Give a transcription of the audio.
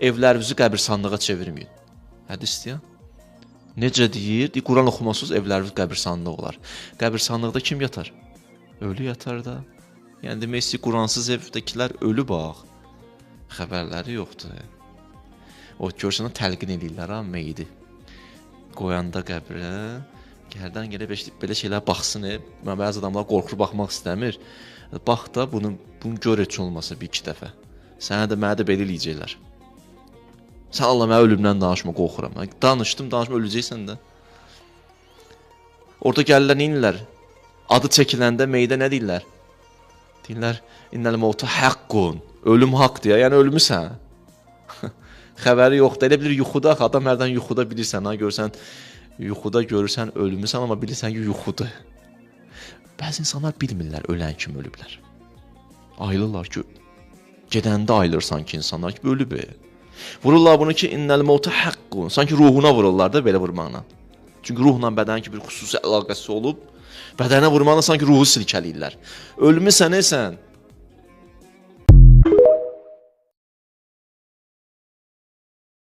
Evlərinizi qəbirstanlığa çevirməyin. Hədisdir ya. Necə deyir? Deyir, Quran oxumasız evləriniz qəbirstanlıq olar. Qəbirstanlıqda kim yatar? Ölü yatar da. Yəni demək istəyir Quransız evdəkilər ölü bax. Xəbərləri yoxdur. O görsən təlqin eləyirlər ha meyidi. Qoyanda qəbrə hərdən gələ belə şeylər baxsın. Mən bəzi adamlar qorxur, baxmaq istəmir. Bax da bunu gör heç olmasa bir iki dəfə. Sənə də mənə də belə eləyəcəklər. Sən Allah mənə ölümdən danışma, qorxuram. Danışdım, danışma, öləcəksən də. Orada gəlirlər, nə edirlər? Adı çəkiləndə meydə nə deyirlər? Deyirlər, innəl mevtu haqqun. Ölüm haqdır ya, yəni ölmüsən. Xəbəri yoxdur. Elə bilir yuxuda, axı adam hərdən yuxuda bilirsən, ha görsən yuxuda görürsən ölmüsən, amma bilirsən ki, yuxudur. Bəzi insanlar bilmirlər ölən kim ölüblər. Ayılırlar ki, gedəndə ayılırsan ki, insanlar ki, ölüb. Vururlar bunu ki, innəl mevtu haqqun. Sanki ruhuna vururlar da belə vurmaqla. Çünki ruhla bədən ki bir xüsusi əlaqəsi olub, bədənə vurmaqla sanki ruhu silkələyirlər. Ölmüsən sən.